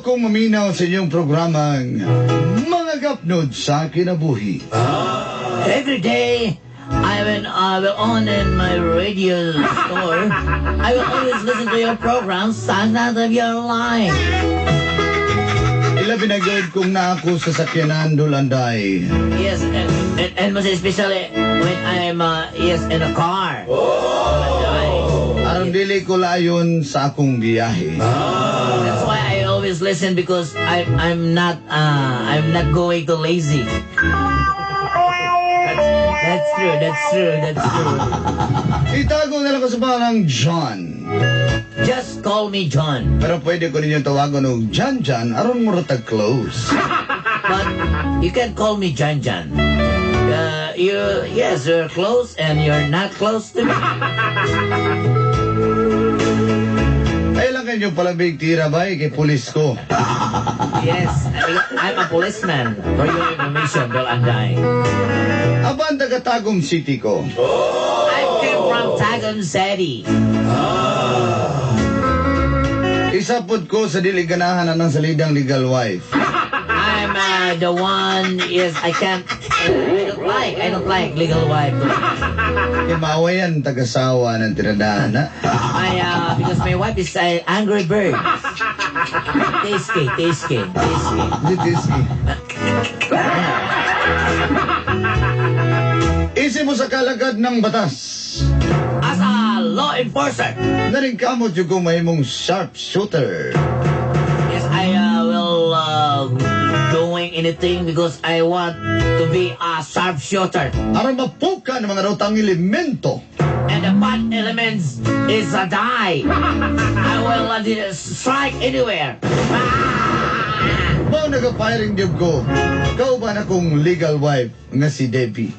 kong maminaw sa inyong programang Mga Gapnod sa Kinabuhi. Every day, I will on in my radio store, I will always listen to your program, Stagnant of Your Life. Ilabi na gyud kung naa ako sa sakyanan, Dulanday. Yes, and most especially when I'm, yes, in a car. Dulanday. Aron dili ko layon sa akong biyahe. That's why I always listen because I'm not going to lazy. That's true. That's true. That's true. Itago na lang ko sa pangalang John. Just call me John. Pero pwede ko ninyong tawagan og John John aron mura tag close. But you can call me John John. You yes, you're close and you're not close to me. Ay lang kanyong palabig tira bay kay pulis ko. Yes, I'm a policeman. For your information, Bill Anday. Aban taga Tagum City ko. I came from Tagum City. Isa pod ko sa dili ganahan anang salidang legal wife. I'm the one. Yes, I can't. I don't like legal wife. Kay maawayan tagasawa ng tiradana. Because my wife is an angry bird. Tasty, tasty, tasty. Di tasty. Isip mo sa kalagad ng batas. As a law enforcer. Naringkamot yung kung mahimong sharpshooter. Yes, I will doing anything because I want to be a sharpshooter. Aron mapuka ng mga rotang elemento. And the bad elements is a die. I will strike anywhere. Mao nag-firing job ko. Kauban akong legal wife nga si Debbie.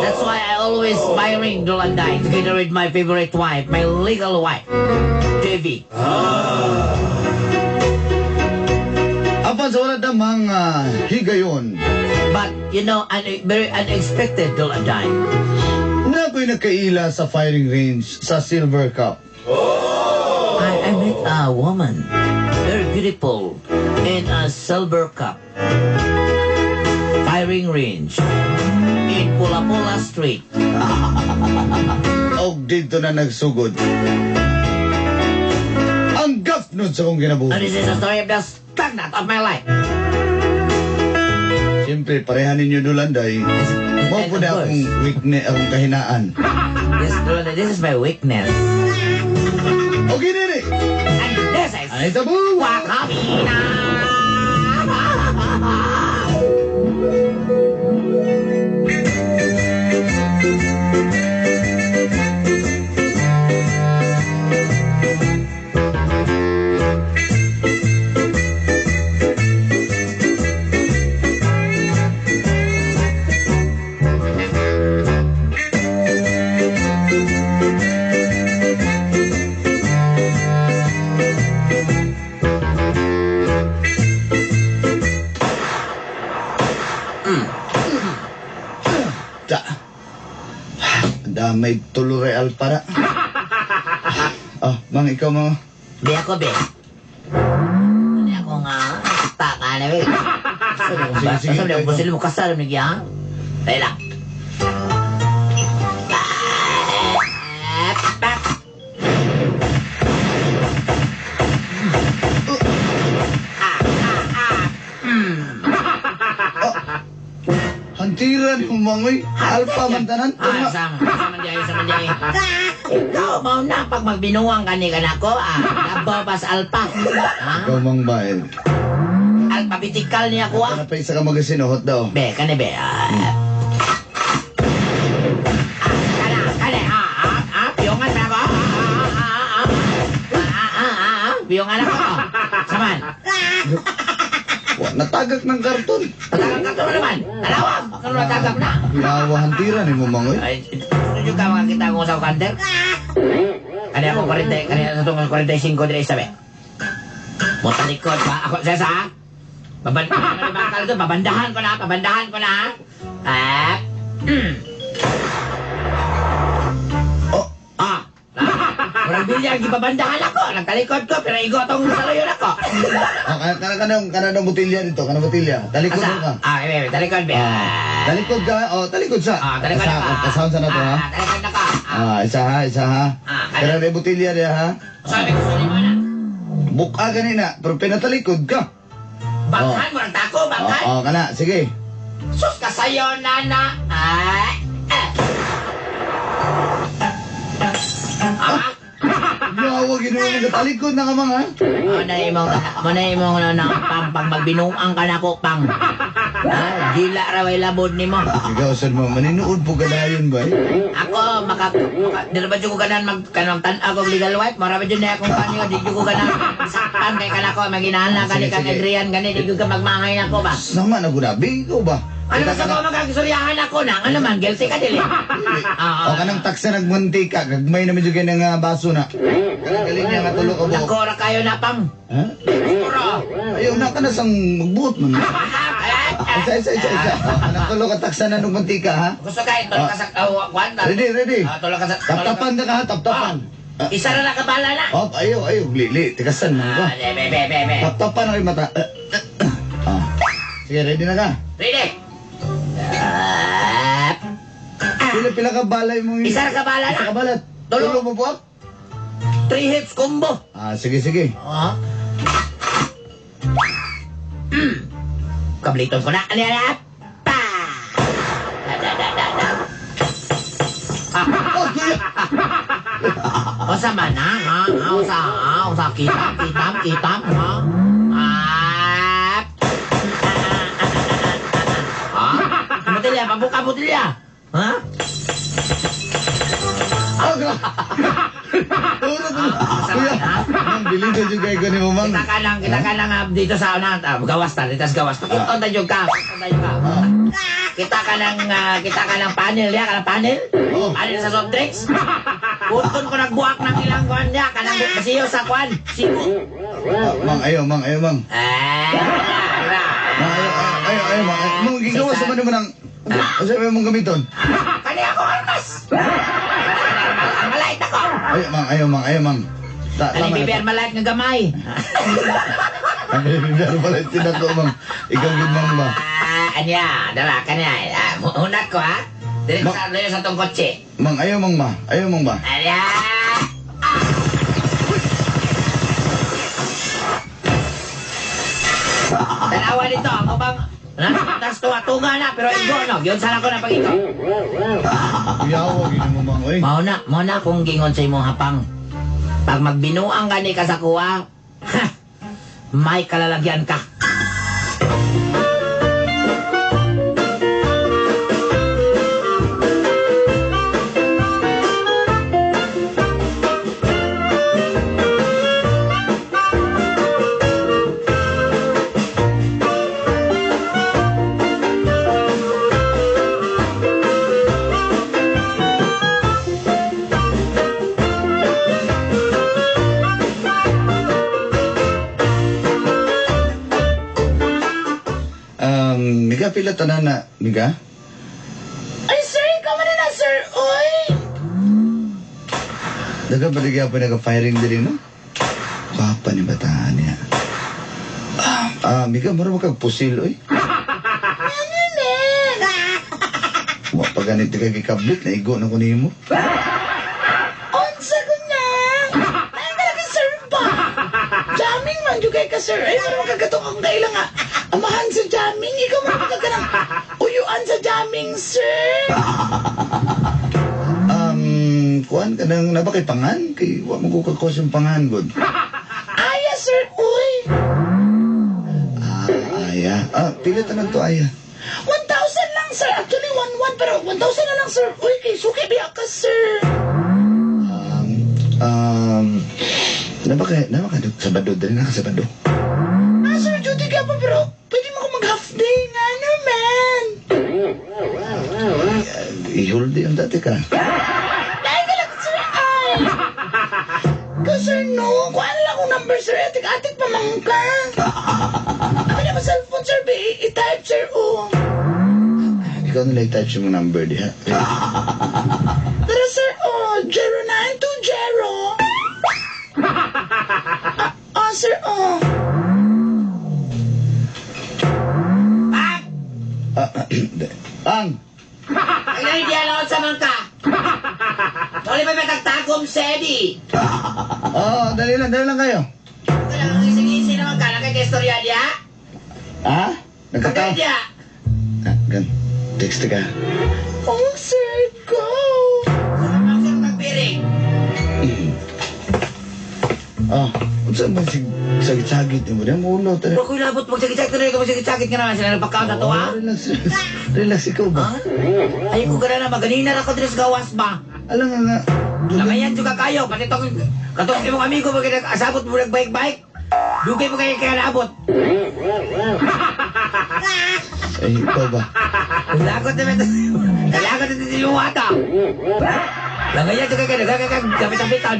That's why I always firing Dulanday together with my favorite wife, my legal wife, Debbie. Apan sa wala damang higayon. But, you know, very unexpected, Dulanday. Na ako'y nagkaila sa firing range sa Silver Cup. I met a woman, very beautiful, in a Silver Cup firing range in Pula-Pula Street. Og dito na nagsugod. Ang gapnod sa akong kinabuhi. And this is the story of the stagnant of my life. Siyempre, parehan ninyo, Dulanday. Mao po na akong weakness, akong kahinaan. Yes, Dulanday, this is my weakness. Okay, nene. And this is Ay, tabu! Wakamina! May tulo real para. Ah, mang ikaw mga. Be ako, be. Ano ako nga? Taka na, be. Sige, sige. Sabi mo, sila mo kasal mo nagya. Dahil lang. Hantiran yung mangoy. Alpha man tanan. Ah, sama. Sama diay, sama diay. Ikaw, mau na pag magbinuang ka ni kanako, ah. Labaw pas alpha. Ha? Ikaw mang bae. Alphabetical niya ko, ah. Ano pa isa ka magasin, hot daw. Be, kani be. Ah, kana, kani, piyongan pa ako. Piyongan ako. Saman. Wa, natagak ng karton. Natagak karton naman. Talawag. Karon natagak na. Yawa, hantiran ni mo mangoy. Ay, gusto ka makakita ko sa kanter? Kani ako 40, kani sa itong 45 dire sabi. Motalikod pa ako sa sa. Babandahan ko na, babandahan ko na. Ah. Oh. Ah. Murag bilyar gipabandahan ako. Nagtalikod ko pero igo tong saluyon ako. Oh, kanang botilya dito, kanang botilya. Talikod Asa? ka. Ah, eh, talikod be. Talikod ka, oh, talikod sa. Ah, talikod ako. Kasama sa na to, ha? Ah, talikod ako. Ah, isa ha, isa ha. Ah, Kanang may botilya diha ha. Sabi ko sa mo na. Buka ganina, pero pinatalikod ka. Bangkan, murag tako, bangkan. Oh, oh, kana, sige. Sus kasayo nana. Ah. Ah. Ah. Yawa, ginawa nga talikod na ka mga. Mo na imong na nang pang pang magbinuang ka na ko pang. Ah, gila ra way labod nimo. Ikaw sad mo, maninuod po gadayon ba? Eh? Ako maka, maka dili ba jud ko ganan mag kanang tan-aw og legal wife, mara ba jud na akong kanyo di jud ko ganan. Sakpan kay kanako maginahal na kani Sige, kang sige. Adrian gani di jud ka magmangay nako ba. Sama na gunabi, ikaw ba? Ano ba sa ko magagisuryahan ako na? Ano man guilty ka dili? Ah, O kanang taksa nagmuntika, gagmay na medyo ganyan nga baso na. Kanang galing niya nga tulo ka buok. Nakora kayo na pang. Ha? Puro. Ayaw na ka na sang magbuot man. Isa, isa, isa, isa. O, kanang tulo ka taksa na nung mantika, ha? Gusto kayo tulo ka sa kwan. Ready, ready. Ah, tulo ka sa Taptapan na ka, ha? Taptapan. Ah, isa ra na kabala na. Oh, ayaw, ayaw. Lili, tikasan man ka. Ah, be, be, be, be. Taptapan na kayo mata. Ah. Sige, ready na ka. Ready. Ah, Pila, pila ka balay mo yun. Isa ra ka bala Isa na. ka balat. Tulo. Tulo mo buok? 3 hits combo. Ah, sige, sige. Ah. Kabliton ko na. Ano yan? Pa! Da, da, da, da, da. Ah. Oh, kuya! Osa man ha? Ha? Ha? Osa, ha? Osa, kitam, kitam, kitam, ha? Ah. Ha? Botilya, pabuka botilya. Ha? Oh, grabe. Turo, turo. Sama Kuya, na. mang bilin na dyan kayo ni mo, mang. Kita ka lang ah, dito sa una, gawas ta, dito sa gawas ta. Kita tayo ka, kita tayo ka. Kita ka ng kita ka ng panel ya, ka ng panel. Oh. Panel sa soft drinks. Punton ko nagbuak ng ilang kuan niya, kanang siyo sa kuan, sibo. Ah, mang, ayaw, mang, ayaw, mang. Ah, ra. Mang, ayaw, ayaw, ayaw, ayaw, mang. Ayaw, Mang, gigawas naman naman ang... Ano sabi mong gamiton? Kani ako armas. Armalite ako. Ayaw, mang, ayaw, mang, ayaw, mang. Kani Tama na bibi to. armalite nga gamay. Ang bibi armalite tinako, mang. Ikaw gud, mang ba? Ah, anya, dala kanya. Ah, hunat ko ha. Dili sa tong kotse. Mang, ayaw, mang ba? Ayaw, mang ba? Anya. Tanawa dito, ako bang Tas tunga na, pero igo no. Yun sana ko na pag-igo. Yawa, gino mo, mang, oy. Mao na kung gingon sa imong hapang. Pag magbinuang gani ka sa kuwa, ha, may kalalagyan ka. Miga, pila tanan na, Miga? Ay, sir, ikaw man na, sir. Uy! Daga ba di pa nag-firing diri, no? Kwapa ni bataan niya. Ah, Miga, mura mo kag pusil, oy. Wa pa ganit ka gikablit, naigo na ko nimo. Unsa ko na! Ay, talaga, sir ba? Jamming man, jugay ka, sir. Ay, mura mo kagatok akong kailang nga. Amahan sa jamming, ikaw man ka uyuan sa jamming, sir. Kuan ka nang naba kay pangan? Kay wa mo ko kakos yung pangan, god. Aya, sir, uy. Ah, aya. Ah, pila tanan to, aya? 1,000 lang, sir. Actually, 1,1, pero 1,000 na lang, sir. Uy, kay suki biya ka, sir. Naba kay Sabado, dali na ka Sabado. Ah, sir, duty ka pa, pero pwede mo ko mag-half day nga naman. I-hold yung dati ka. Dahil ka lang, sir, ay. Ka, sir, no. Kuha na lang akong number, sir. Atik-atik pa man ka. Abi na ba cellphone, sir? I-type, sir, oh. Ikaw na lang i-type yung number diha. Tara, sir, oh. 0920. Pang! Ang idea lang sa mangka. Wala pa matagtagom, Sedi. Oo, dali lang kayo. Wala kang ising-isi naman ka. Nakikistorya niya? Ha? Nagkatawa? Niya. Ah, gan. Text ka. Oh, sir, go! Sa mga sir tagpiring. Ah, unsa man si sagit-sagit mo diyan mo ulo tara. Huwag ko'y labot. Magsakit-sakit na rin ka. Magsakit-sakit ka naman. Sila nagpagkaon na to, ha? Oh, relax, relax. Relax ikaw ba? Ay ko ka na maganina ra ko diri sa gawas ba? Alam nga nga. Langayan juga kayo. Pati itong katong imong amigo mo asabot mo nag-bike-bike. Dugay mo kayo kaya naabot. Eh, ikaw ba? Lagot na ito. Lagot na ito yung wata. Langayan juga kayo. Nagkakagamitan.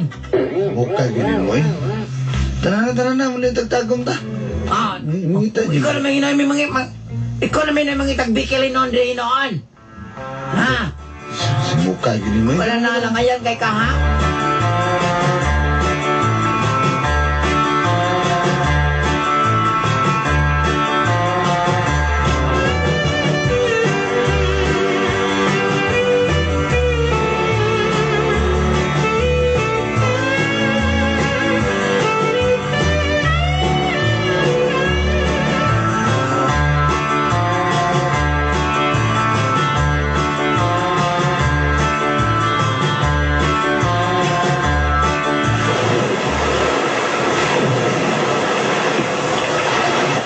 Mukha gini mo eh. Tara na, muna yung tagtagom ta. Ah, Mungita ikaw naman inoy may mga ikaw naman may mga tagbikilin noon rin noon. Ha? Mukha gini mo eh. Wala na langayan kay ka ha?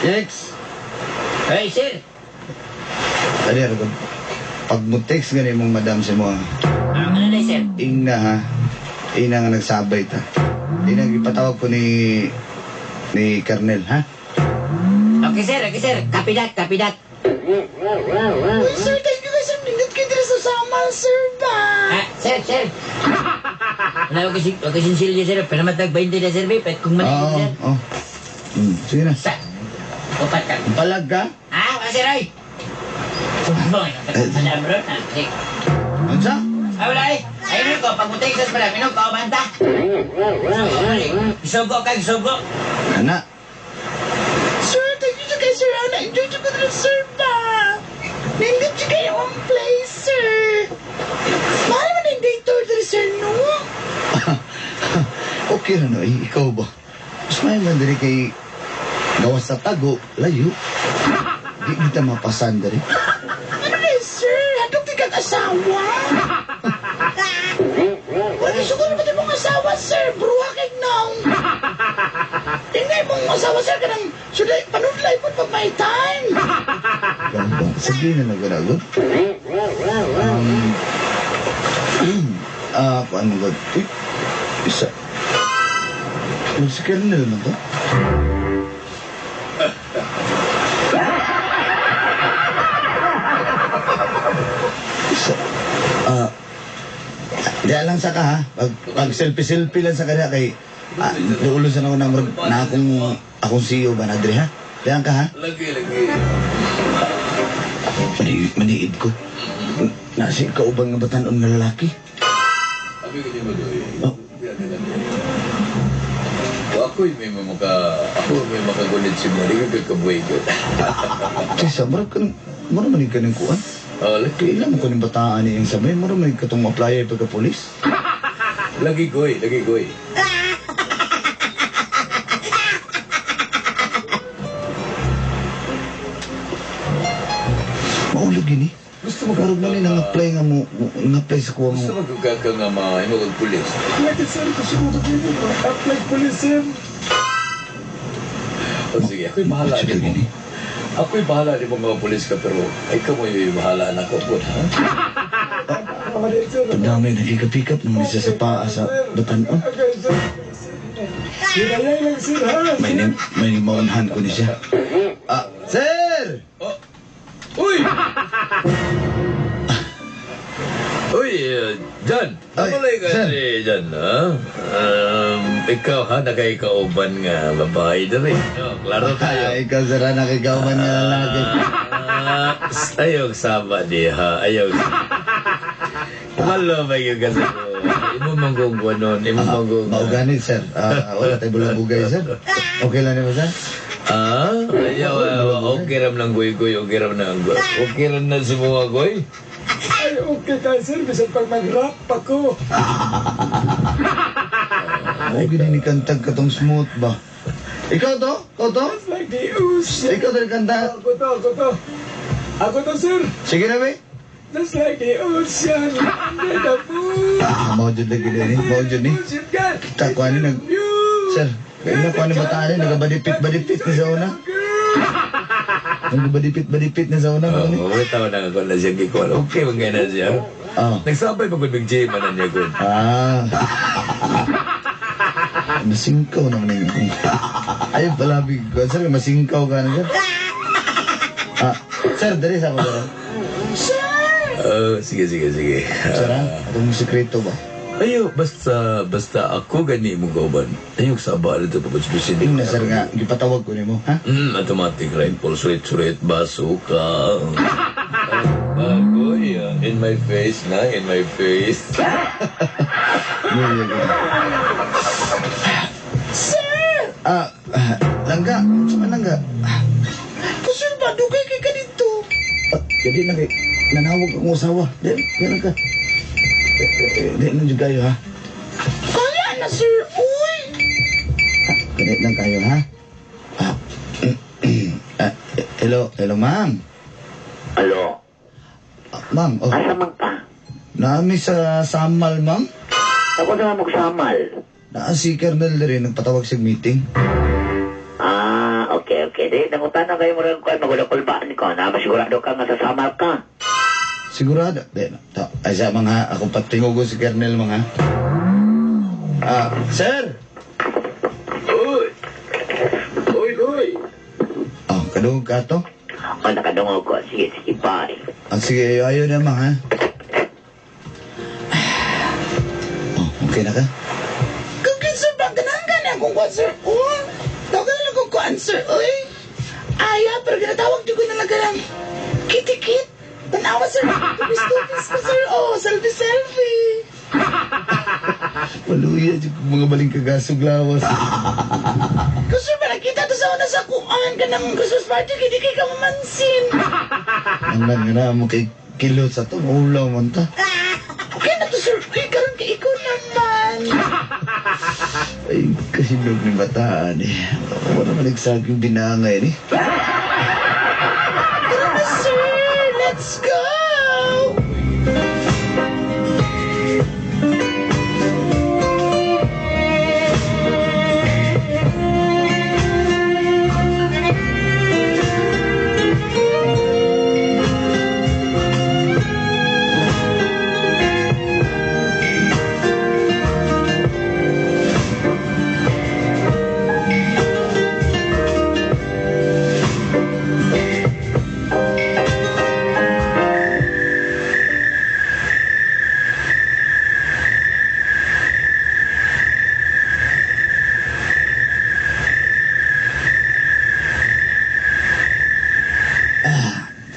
Ex! Hey, sir. Dali, ano pag mo text gani mong madam si mo, Ano na, sir? ing na ha. Ina nga nagsabay ta. Ina ipatawag ko ni Kernel, ha? Okay, sir. Okay, sir. Copy that, copy that. Uy, sir, thank you guys. Nindot kayo diri sa Samal, sir ba? Ah, sir, sir. Wala ko kasi sinsilyo, sir. Pero matag 20 na, sir, babe. Kung manig, sir. Oo, oo. Sige na. Sa. Upat ka. Palag ka? Ah, wala, sir, ay. Sumbong, eh. Madam, bro. Ah, sige. Unsa? Ay, wala, eh. Ayun ko, pag mutay sa pala, minom ka, banta. Isugo ka, isugo. Ana. Sir, thank you guys, sir. Ah, na-enjoy ko diri, sir ba? Nindot jud kayo ang place, sir. Mahal man ang day tour diri, sir, no? Okay ra no, eh, ikaw ba? Mas may man diri kay gawas sa tago, layo. Di kita mapasan diri. Ano na, sir? Hadlok di kag asawa. Wala siguro ba mong asawa, sir? Bruha kay nang. Ingay mong asawa, sir, kanang suday, panudlay po pag may time. Ikaw ba? Sige na nagaragot. Kuan mo god. Uy, isa. Si Kernel man to? Isa. Diyan lang sa ka ha. Pag selfie-selfie lang sa kanya kay duulo sa ako na, na akong CEO ba na diri ha? Diyan ka ha? Lagi, lagi. Maniid ko. Nasi kaubang nga batanon nga lalaki. Abi ko niyo madoy. Oh. Ako'y may maka ako may makagulit si mo, di ko kakabuhay ko. Tisa, murag ka ng murag man ka ng kuan. Oh, lagi. Kailan mo ko ng bataan niyang sabay, murag man ka itong apply pagka-polis. Lagi goy, lagi goy. Maulog yun eh. Gusto mo Murag man nang apply nga mo, nga apply sa kuha Gusto mo. mo ka ka nga ma imo kag pulis. Lagi sir, gusto mo ka apply police sir. O sige, ako'y bahala Sige, di mo. gini. Ako'y bahala di mo mga pulis ka pero ay ka mo yung bahala na ko po, ha? Ang dami, nagkikapikap naman siya sa paa sa batanon. Okay sir. Hinayay lang sir ha. May maunhan ko ni siya. Ah, sir! Oh. Uy! Uy, John. Ay, Malay ka sir. si John, ha? Ikaw ha, nakaikauban nga babae diri. No, klaro tayo. Ay, ikaw sir, ha, nakikauban nga lalaki. Ah, ayaw sama di ha, ayaw. Malo ba yung kasi ko? Imo manggong guanon, imo manggong. Mauganit, sir. Ah, wala tayo bulabugay, sir. Okay lang naman, sir? Ah, ayaw, okay ram lang goy-goy, okay ram na ang goy. Okay ram na si mga goy. Ay, okay ka, sir. Bisan pag mag-rap ako. Oh, gini ni kantag katong smooth ba? Ikaw to? Ikaw to? Just like the ocean. Ikaw to kanta. Ako to, ako to. Ako to, sir. Sige na, be. Just like the ocean under the moon. Ah, mao jud lagi ni. Mao jud ni. Ocean girl. Kita ko ani nag Sir, kaya ko ani bataan ni nagabadipit-badipit ni sa una. Nagabadipit-badipit ni sa una mo ni. Oh, wait taon na ako na siya gikuan. Okay man gana siya. Ah. Nagsabay pa gud big man na niya gud. Ah. Masingkaw naman na yun. Ayaw pala, big ko. Sir, masingkaw ka na, sir. Ah, sir, dali sa ako, sir. Sir! Oh, sige sige sige. Sir, ha? Atong sekreto ba? Ayo, basta basta ako gani mo kauban. Ayo sa ba dito pabutsbusin. Yung na, sir, nga, gipatawag ko nimo, ha? Automatic rifle, sulit-sulit, basuka. Bagoy, in my face na, in my face. Sir! Ah, langga. Sa man langga? Kusur ba? Dugay kay ka dito. Ah, jadi na kay nanawag akong usawa. Di, di ka. Di na jud kayo, ha? Kaya na, sir. Uy! Ganit lang kayo, ha? Ah, ah, hello, hello, ma'am. Alo, Ah, ma'am, oh. asa man ka? Naami sa Samal, ma'am. Ako na magsamal. Naa si Colonel diri nagpatawag sa meeting. Ah, okay, okay. Di, nangutana kayo mo rin ko, magulakulbaan ko. Na, masigurado ka nga sa samal ka. Sigurado. Di, to, ay sa mga ako patingugo si Colonel mga. Ah, sir. Uy! Uy, uy! Oh, kadungog ka to? O, nakadungog ko. Sige, sige, bye. Ah, sige, ayo, ayo na mga. Oh, okay na ka? Kung sir ba? Ganahan ka na akong kuwan, sir. Oh, tawag na lang akong kuwan, sir. Uy! Aya, pero ginatawag di ko na lang ganang kitikit. Tanawa, sir. Tupis-tupis ko, sir. Oh, selfie-selfie. Maluya, dyan kong mga baling kagasog lawas. Kung sir ba, nakita to sa una sa kuan ka ng Christmas party, hindi kay ka mamansin. Ang nga na mo kay kilo sa to, maulaw man ta. Okay na to, sir. Uy, karon kay ikaw naman. Ay, kahinog ni bataan eh. Wala man nagsaging binangay ni. Tara na, sir. Let's go!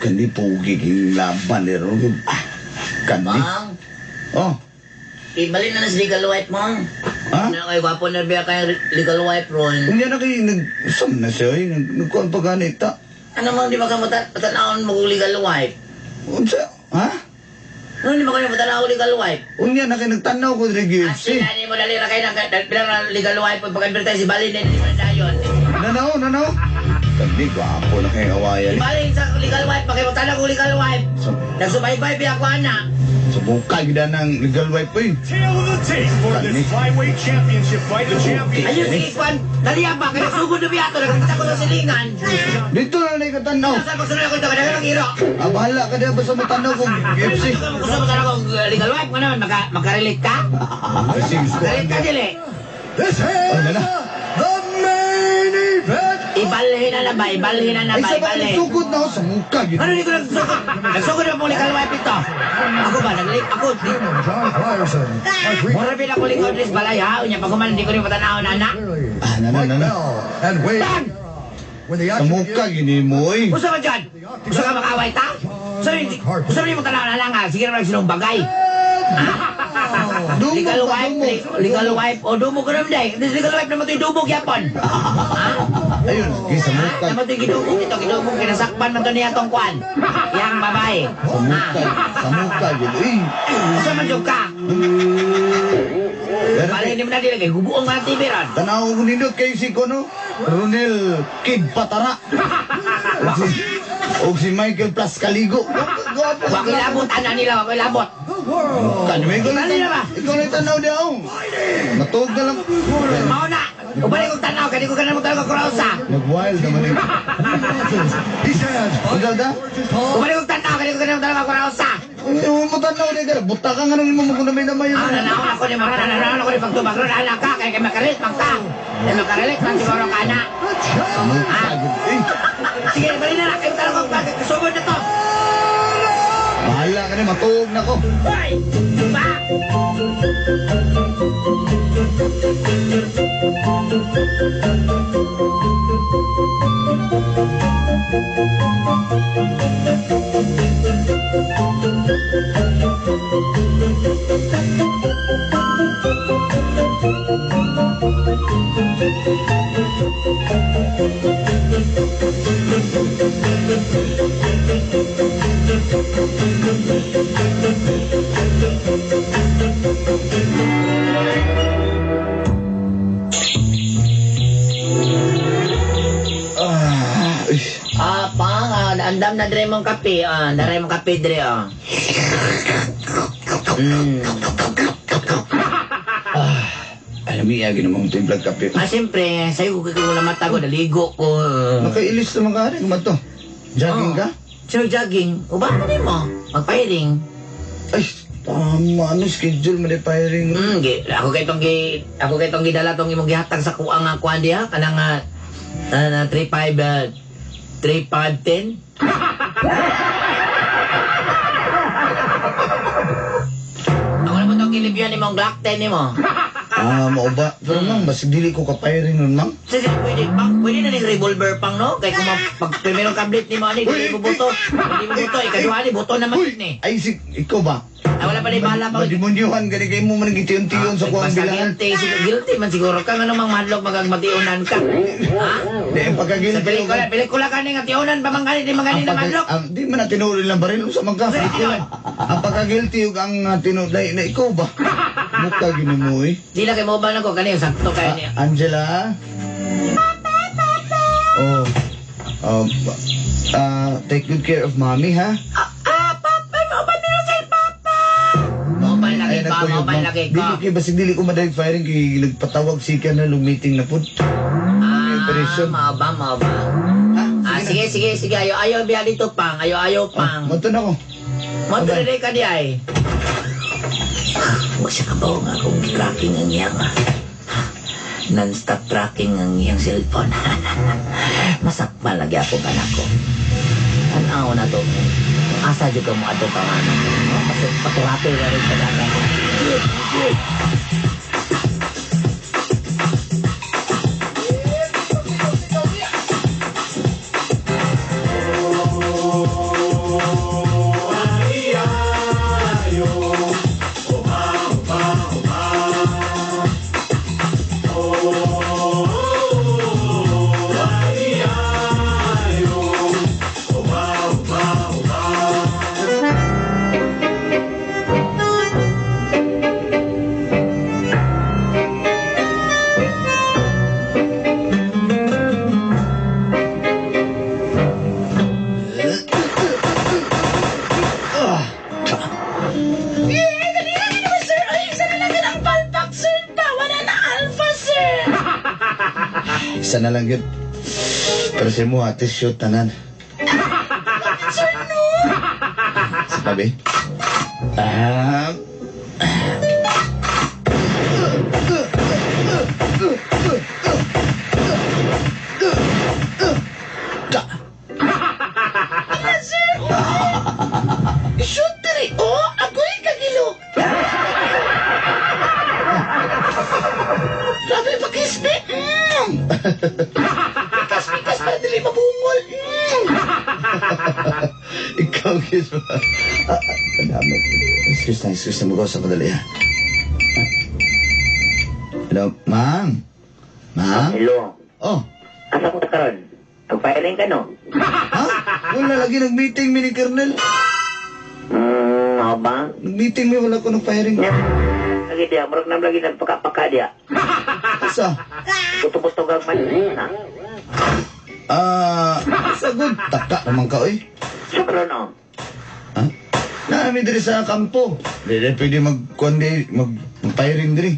Kani pogi king laban ni ro. Ah, kani. Mang, Oh, ibalik na na sa legal wife, mang. ha? Ano kayo, gwapo na biya kayo legal wife ron. Unya na kay nag sam na siya ay nag nagkuan pa gani ta. Ano mang di ba ka matanawon mo legal wife? Unsa? Ha? Ano di ba kayo matanaw legal wife? Unya na kay nagtanaw ko diri Asi GFC. na ni mo dali ra kayo ng bilang na legal wife pag-advertise si Balin hindi mo na dayon. Nanaw, nanaw. Kani gwapo na kay awayan Si ni. Balin sa legal wife pag matanaw ko legal wife. Nagsubaybay biya ko ana. Subuka gid ng legal wife oy. Tail of the tape for Kani. this flyweight championship fight. The champion. Ayun sige kwan, dali ba kay sugod na biya to nagkita ko sa silingan. Dito na lang katanaw. Sa pagsunod ako ito kada kang iro. Ah, bahala ka diha basta matanaw ko GFC. Gusto mo tanaw kong legal wife mo naman makarelate ka? Kasi gusto ko. Makarelate ka dili. This is Ay, nana. the main event. Ibalhin na na ba? Ibalhin na na Ay ba? sa ba Ibalhin. nagsugod na ako sa muka gid. Ano di ko nagsugod? Nagsugod na po legal wife ito. Ako ba? Naglik ako. Di. John Frierson. Agreed. Mura bin ako legal dress balay ha. Unya pag human hindi ko rin matanaw na anak. Clearly. Ah, nana, Mike nana. Bell and Wade. Bang! When the Sa action muka begins, gini mo oy. Usa man dyan? Usa ka makaway ta? Usa man yung matanaw na lang ha. Sige naman sinong bagay. Dumog Legal ka, wife, dumog. legal wife. O dumog ka naman day. Legal wife naman ito yung dumog yapon. Ha? Ayun, sige, sa mukha. Tama ito gidugong ito, gidugong kinasakpan man to niya tong kwan. Yang babae. Sa mukha, sa mukha yun. Eh, Usa man jud ka. Pero Bali ni mo na dili kay gubuong mga TV ron. Tanaw ko nindot kay si Kono, Ronel Kid Patara. Og si Michael Plascaligo. Gwapo. Wa ko'y labot ana nila, wa ko'y labot. Kanyo, ikaw na Dali na ba? Ikaw na tanaw niya, oh. Matuog na lang. Mao na. Ubalik kog tanaw kay di ko ganan mo talaga kurausa. Nag-wild naman eh. Ang da? Ubalik kog tanaw kay di ko ganan mo talaga kurausa. Hindi mo tanaw niya ka. Buta ka nga nang imo mo kung na yun. Ah, nanahon ako ni Maran, nanahon ako ni pagtubag ron, anak ka, kay makarit man ka. Kay makarelate man siguro ka na. Sa mukha, gud. Eh, Sige, bali na na, kayo talaga kasugod na to. bahala ka na, matuog na ko. Hoy! Ba! Ah, eh. Ah, pang, ah, andam na dre mong kape, ah, dre mong kape dre, ah. Alam mo, iyagin naman ito yung vlog kape. Ah, siyempre, sa'yo ko kung mata ko, naligo ko. Nakailis naman ka rin, kumato. Jogging ka? Sino jogging? Uba na din mo. Magpahiring. Ay, tama. Ano schedule mo na firing? Ako kay tong gi ako kay tong gidala tong imong gihatag sa kuang nga kuan diha kanang na 35 3510. Ako naman tong gilibyan ni mong Glock 10 nimo. Ah, mauba. Pero ma'am, basig dili ko ka-firing nun, ma'am. Sige, pwede pang, pwede na ning revolver pang no kay kung pag primerong kablit nimo ani dili mo buto. Dili mo buto ikaduha ni buto naman ni. Ay, si, ikaw ba? Ah, wala pa ni bala pa. Mademonyuhan gani kayo mo man gitiyon-tiyon sa kuang Basta bilangan. guilty, siguro guilty man siguro ka ngano mang madlok magagmatiunan ka. Ha? Di, ang Sa pagka-guilty. pelikula, pelikula ka ni nga tiunan pa man gani di man gani Ang na pagka, madlok. ang, di man na tinuloy lang baril sa mga Sige, Ang pagka-guilty ug ang tinuloy na ikaw ba? Mukha ginimo eh. Di lang kay mo ba ko kani sakto kayo niya. Ah, Angela? Oh. Oh, take good care of mommy, ha? Ah, papa, mauban na sa papa. Mauban lagi Ay, ka, nagkuyog, mauban ma'am. lagi ka. Dili kay basig dili ko madaig firing kay nagpatawag si na nung meeting na pud. Ah, operation. mauba, mauba. Ha? Ah, sige, sige, sige. Ayo, ayo, biya dito pang. Ayo, ayo pang. Mo na ko. Mo to ka di ay. Wa siya kabaw nga kung tracking ang iyang non-stop tracking ang iyang cellphone. Masakpan lagi ako anak ko. Tanaw na to. Asa jud ka mo ato pa nga anak ko. Pasok paturato na rin sa dagat. Yeah, dali na naman, sir. Ay, isa na lang ang palpak, sir. Tawa na na alpha, sir. Isa na lang yun. Pero sa mo, ate, shoot tanan. Sir, no. Sa tabi. Ah. Ala, sir. Shoot diri. Oh, agoy kagilo. Grabe pa kispi. Pikas, pikas para dili mabungol. Ikaw, kiss mo. Ah, ah, dami. Excuse na, excuse na. Mag-usap ko dali, ha? Hello, ma'am? Ma'am? Hello. Oh, Asa mo karon? Nag-firing ka no? Ha? Wala lagi nag-meeting mi ni Colonel. Mao ba? Nag-meeting mi wala ko nag-firing. Nya. Lagi dia, murag nam lagi nagpakapaka dia. Asa? Puto-puto kag man na. Ah, sagod taka naman ka oy. So karon oh. Ha? Naami diri sa kampo. Dili pwede mag kuan di mag firing diri.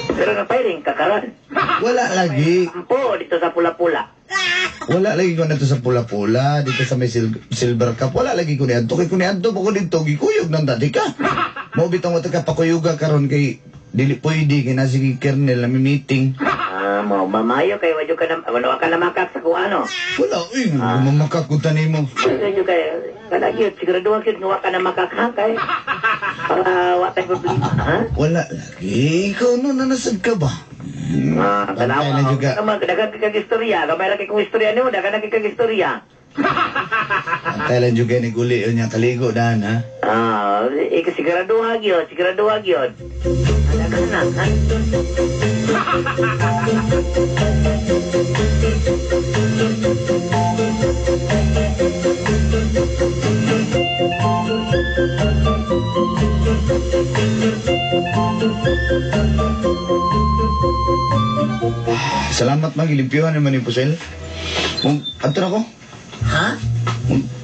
Pero nag-firing ka karon. Wala lagi. Kampo dito sa pula-pula. Wala lagi ko na sa pula-pula, dito sa may silver cup. Wala lagi ko niadto. Kay ko niadto pa ko dito, gikuyog nang dati ka. Mao bitong wata ka pakuyuga karon kay dili pwede kay nasa si Kernel na may meeting. Ah, mo mamayo kay wadyo ka na wala ka na makak sa kuha no. Wala, uy, ah. Mamakakutan nimo. Wadyo kay kana gyud siguraduhan gyud nga wa ka na makak ha kay para wa tay problema ha. Wala lagi. Ikaw no, nanasad ka ba? Ah, Bantay na tanawa. juga. Tama, daghang kay kag istorya, gamay ra kay kong istorya nimo, daghang kay kag istorya. Bantay lang juga ni Guli yun niya kaligo daan, ha? Ah, eh, siguraduhan gyud, siguraduhan gyud. Daghang na, ha? Salamat mang gilimpyuhan naman ni Pusel. Mong, adto na ko. Ha?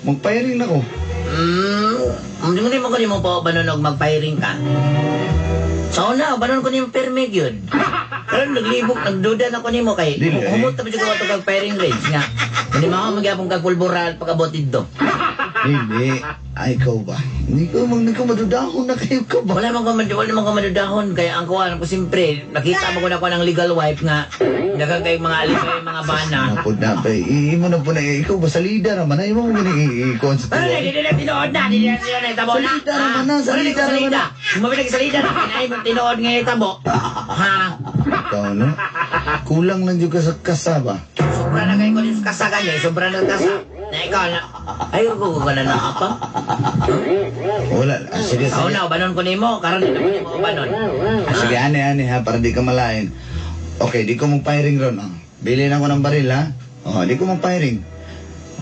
Magpayaring na ko. Hindi mo ko nimo pa banon og magfiring ka. Sa una, banon ko nimo permit yun. Pero naglibok, nagduda na ko nimo kay Dili, eh. humot na ba ko ato kag firing range nga. Hindi mo ako magyapon kag pulbural pag-abot didto. Hindi. Ay, ikaw ba? Hindi ko mang ko madudahon na kayo ka ba? Wala man ko wala man ko madudahon kaya ang kuha ko siyempre nakita mo ko na ko ng legal wife nga daghang kay mga alibay mga bana. Napod na pa. Imo na po na. Ikaw ba sa leader naman? Ay, mo mo gani ikuan sa Pero tuwa. hindi na tinuod na, hindi na tinuod na itabo na. Salida naman na, salida naman na. Mabili salida na, kinay mo tinuod nga itabo. Ha? Ikaw, no? Kulang lang juga sa kasaba. Sobra na kayo ko sa kasa ganyan, sobra na kasa. Na ikaw na, ay ko ko na na apa. Wala. Ah, sige, Ako sige. na, ubanon ko nimo, karon di naman nimo ubanon. Ah, sige, ane, ane ha, para di ka malain. Okay, di ko mong firing ron. Ah. Bilhin ako ng baril, ha? Oh, di ko mong firing.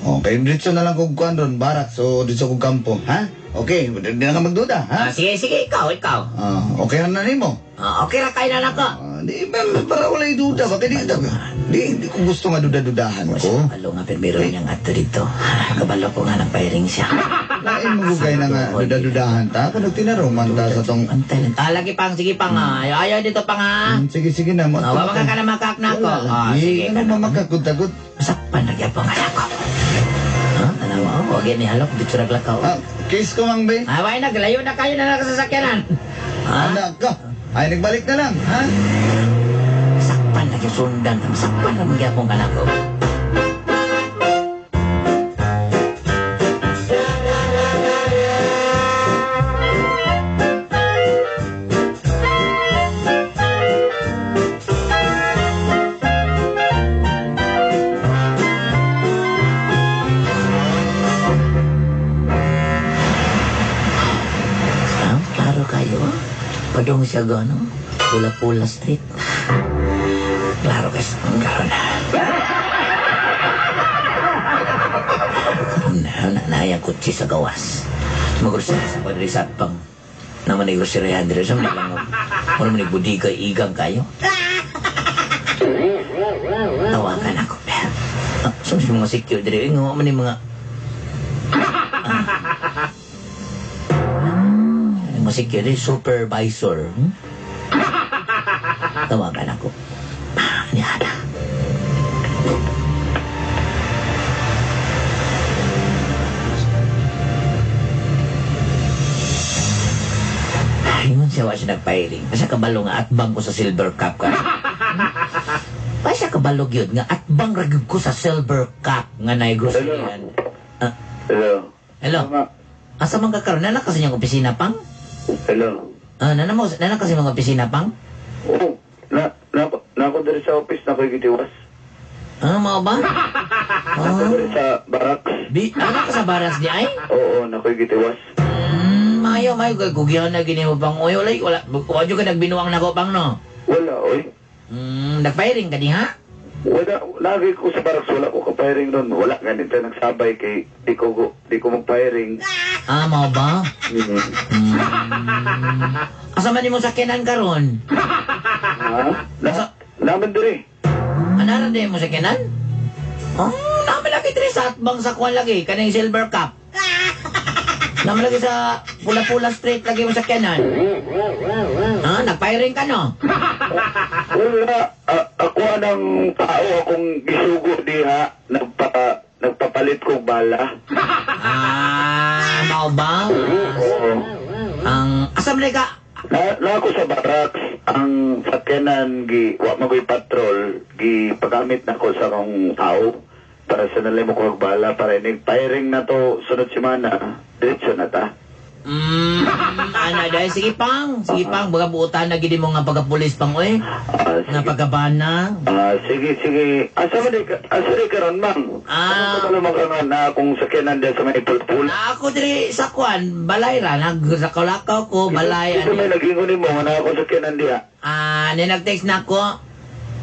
Okay, dito na lang kong kuan ron, barak. So, dito kong kampo, ha? Okay, di na ka magduda, ha? Ah, sige, sige, ikaw, ikaw. Ah, okay na nimo. Ah, okay ra kayo na nako. Ah, di ba, para wala duda ba? Kaya di ko gusto nga duda-dudahan ko. Kabalo nga, pero niyang ato dito. Kabalo ko nga nag-firing siya. Lain magugay na nga duda-dudahan ta. Kung nagtinarong man ta sa tong... Antay lang. Ah, lagi pang, sige pang. Ah. Ayaw, ayaw dito pang ah. Sige, sige na. Ah, wa ka na makak na ako. Ah, sige Ano ka na. mamakagod-tagod? Masakpan lagi po nga ako. Ha? Tanawa ako. Wag ni halok dito ra lakaw. Ah, case ko mang be. Ah, why na layo na kayo na nakasasakyanan. Ha? Anak ka. Ay, nagbalik na lang, ha? Sakpan lagi sundan. Sakpan ra magyapon ka nako. Ah, klaro kayo. Ah. Padung siya gano. Pula-pula street. Klaro kasi. Klaro na. Karon na, na, na, kutsi sa gawas. Magrosera sa padre sa pang. Naman ay grocery diri sa mga lang. Wala man budiga igang kayo. Tawagan ako. Ah, sa mga secure diri nga man ni mga ah. Mga security supervisor. Hmm? Tawagan ako. Ah, ni Ana. Ingon siya wa siya nagpairing. Basta kabalo nga atbang ko sa Silver Cup ka. Basta kabalo gyud nga atbang ra gyud ko sa Silver Cup nga naay grocery. Ah, Hello. hello. Asa man ka karon? Nana kasi niyang opisina pang? Hello. Ah, nana mo nana kasi mga opisina pang? Oo. Na na na ako diri sa office na ko'y gitiwas. Ah, mao ba? Ako Ah, diri sa barracks. di ano ka sa baras di ay? Oo, na ko'y gitiwas. Mayo mayo kay gugyahan na gini mo pang oy wala wala wa jud ka nagbinuang nako pang no. Wala, oy. Nagpairing ka di ha? Wala, lagi ko sa barracks, wala ko ka-firing ron. Wala ganito, nagsabay kay di ko mag-firing. Ah, mao ba? Asa man nimo sakyanan karon? Ha? Naman diri. Anara din mo sakyanan? Oh, naman lagi diri sa atbang sa kuan lagi kaning Silver Cup. Naman lagi sa Pula-Pula Street lagi mo sakyanan. Ah, nagfiring ka no? Wala, ako ng tao akong gisugo diha, nagpapalit kong bala. Ah, mao ba? Oo. Ang asa man ka? Na ako sa barracks, ang sakyanan gi wa magoy patrol, gi pagamit nako sa akong tao para sa nalay mo ko bala para inig firing na to sunod semana, diretso na ta. Ana dahil sige pang, sige pang, baga buotan na gid mo nga pagka-pulis pang oy. Ah, Nga sige. pagkabana. Ah, sige, sige. Asa man di ka, asa di karon, mang? Ah. Ano man ka nga na akong sakyanan diyan sa may pulpul? Na ako diri sa kwan, balay ra naglakaw-lakaw ko, balay Ito may ano. nagingon nimo nga na akong sakyanan diha. Ah, ni nag-text na ako.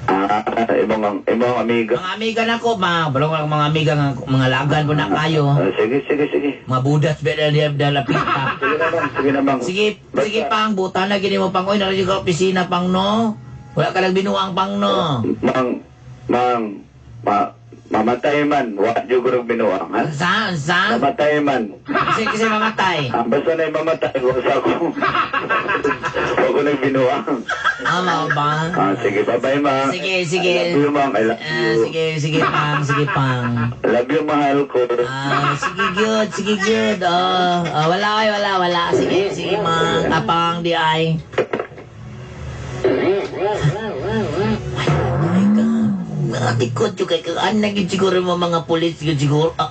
Ah, imong amiga. Mga amiga na ko, mga balong ang mga amiga nga mga lagan po na kayo. Ah, sige, sige, sige. Mga budas ba na diya dalapita. Sige na, bang, sige na, bang. Sige, sige pang, buta na gini mo pang oy, naroon ka opisina pang no. Wala ka lang binuang pang no. Mang, mang, mamatay man, wa jud ko binuang, ha? Sa, sa? Mamatay man. Kasi kasi mamatay. Ah, basta na mamatay, wa sa ako. Wa ko nagbinuang. Ah, mao ba? Ah, sige, bye-bye, mang. Sige, sige. I love you, mang. I love Ah, you. sige, sige pang, sige pang. I love you, mahal ko. Ah, sige good, sige good. Oh, ah, wala ay, wala, wala. Sige, sige mang, apang di ay. Ay, ka. Mga tikod yung kay kaan na gid siguro mo mga pulis gid siguro. Ah.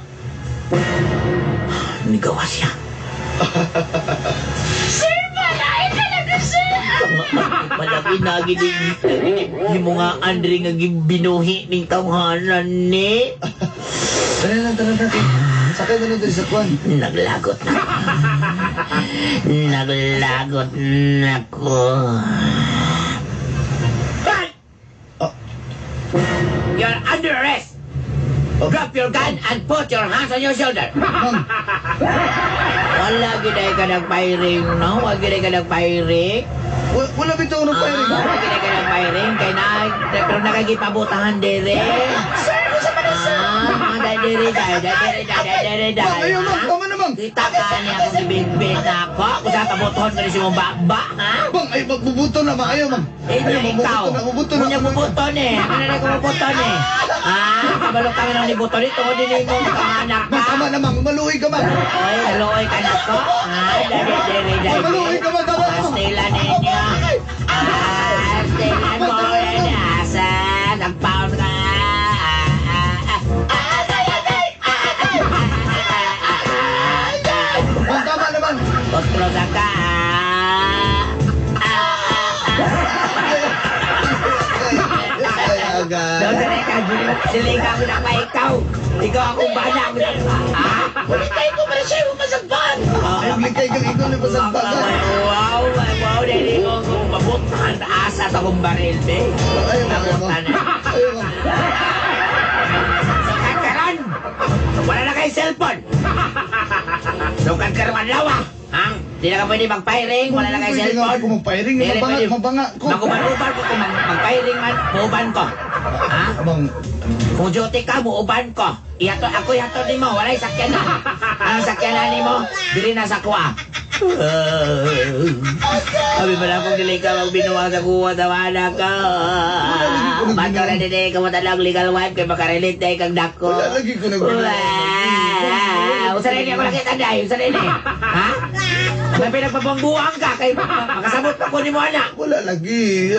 Nigawa siya. Sir, balay talaga, sir! Malaki na gid yung mga Andre nga gibinuhi ning tawhanan ni. Tara na, tara na. Sakay na lang diri sa kwan. Naglagot na. Naglagot na ko. Hey! Oh. You're under arrest. Oh. Drop your gun and put your hands on your shoulder. Mang, Wala gid ka nagfiring, no? Wala gid ka nagfiring. wala bitaw ng firing. Ah, wala gid ka nagfiring kay na pero nakagipabutahan dire. Sir, gusto pa na, sir! Ah, dai dire dai dai dai dai dai dai. Mang, ayaw, mang. Tama na, mang. Kita ka niya akong gibigbit na ako. Kung sa pabutuhon ko ni si mong baba, ha? Mang, ay, magbubuto na, mang. Ayaw, mang. Eh, Ayaw, na ikaw. mabubuto na, mabubuto na. Kunya bubuto ni. Ano na ko bubuto ni? Ah, kabalo ka na ni buto ni. Tungod din mo anak Mang, ka. tama na, mang. Maluhi ka, mang. Oy, maluoy ka na ko. Ah, dali, dali, dali. Mang, maluhi ka, mang. Tama na, mang. Pastila ninyo. Ah, stila mo rin. Asa, nagpaon ka. Ah, ah, ah. Agay, agay! Agay! Mang, tama na, mang. Otro sa ka. Ah, ah, ah. Ay, agay. Doon sa ka, sili ka ako na pa ikaw. Ikaw akong bana. Ako na, ah? Ulit tayo ko para siya masagpan! Ay, likay kang ikaw ni pasagpagan. Wow, wow, dahil ko kung mabutahan asa sa akong baril, be. Ayaw, mang, ayaw, mang. Mabutan na. Ayaw, mang. Sukat karon! Wala na kayo cellphone! Sukat karon adlaw, ah! Ha? Di na ka pwede mag-firing, wala na kayo Pwede nga cellphone. ako mag-firing. Di rin Mabanga, pwede. mabanga ko. Maguban-uban ko kung mag-firing man, muuban ko. Ha? Mang, Kung duty ka, muuban ko. Ihato, ako ihato ni mo, walay sakyanan. Ang sakyanan ni mo, dili na sa kuha. Abi ba na kung dili ka magbinuwa sa kuha, tawana ka. Bato na dili ka mo talang legal wife kay makarelate na ikang dako. Wala lagi ko nagbinuwa. Wala. Usa rin ako nakita dahil, usa rin eh. Ha? May pinagpabangbuang ka kay makasabot pa ko ni mo anak. Wala lagi.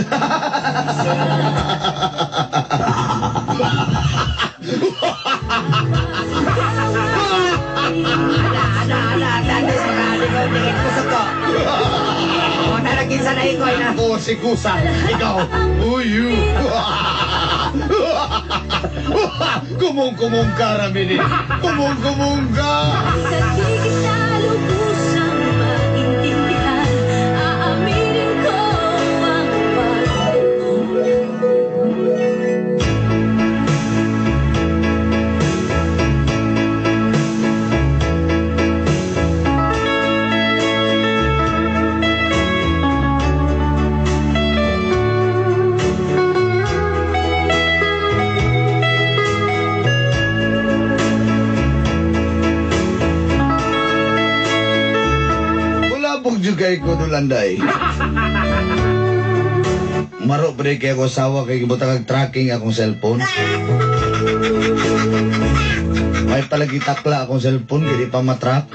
Ana, ana, ana, ana, sa mga tingin ko sa ko. O, naragin sa naikoy na. Oh, si Kusa. Ikaw. Uy, you. Kumung-kumung ka, Ramini. Kumung-kumung ka. Sa di kita lubusang maintindihan, aaminin ko ang pagkukulang. jud kay ko, Dulanday. Maro pa kay ako asawa kay gibutang kag tracking akong cellphone. May palagi takla akong cellphone kay di pa matrack.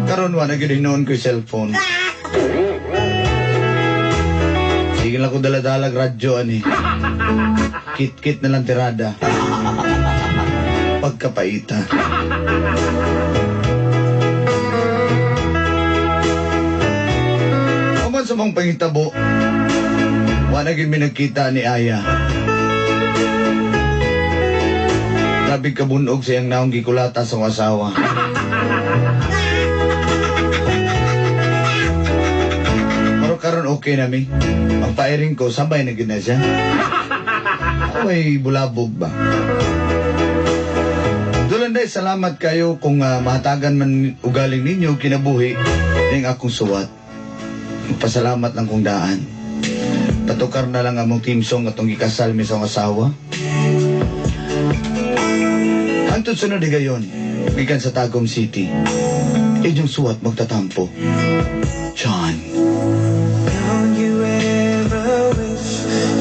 Karon wa na gyud hinuon ko yung cellphone. Sige lang ko dala-dalag radyo ani. Kit-kit na lang tirada. Pagkapaita. Human sa mong pangitabo, wa na gyud mi nagkita ni Aya. Grabe kabunog sa iyang naong gikulata sa akong asawa. Pero karon okay na mi. Magpairing ko, sabay na gyud na siya. Away, bulabog ba? Dulanday, salamat kayo kung mahatagan man ugaling ninyo kinabuhi ning akong suwat. Magpasalamat lang kong daan. Patukar na lang among team song atong gikasal mi sa akong asawa. Hangtod sunod higayon, gikan sa Tagum City, inyong suwat magtatampo. John.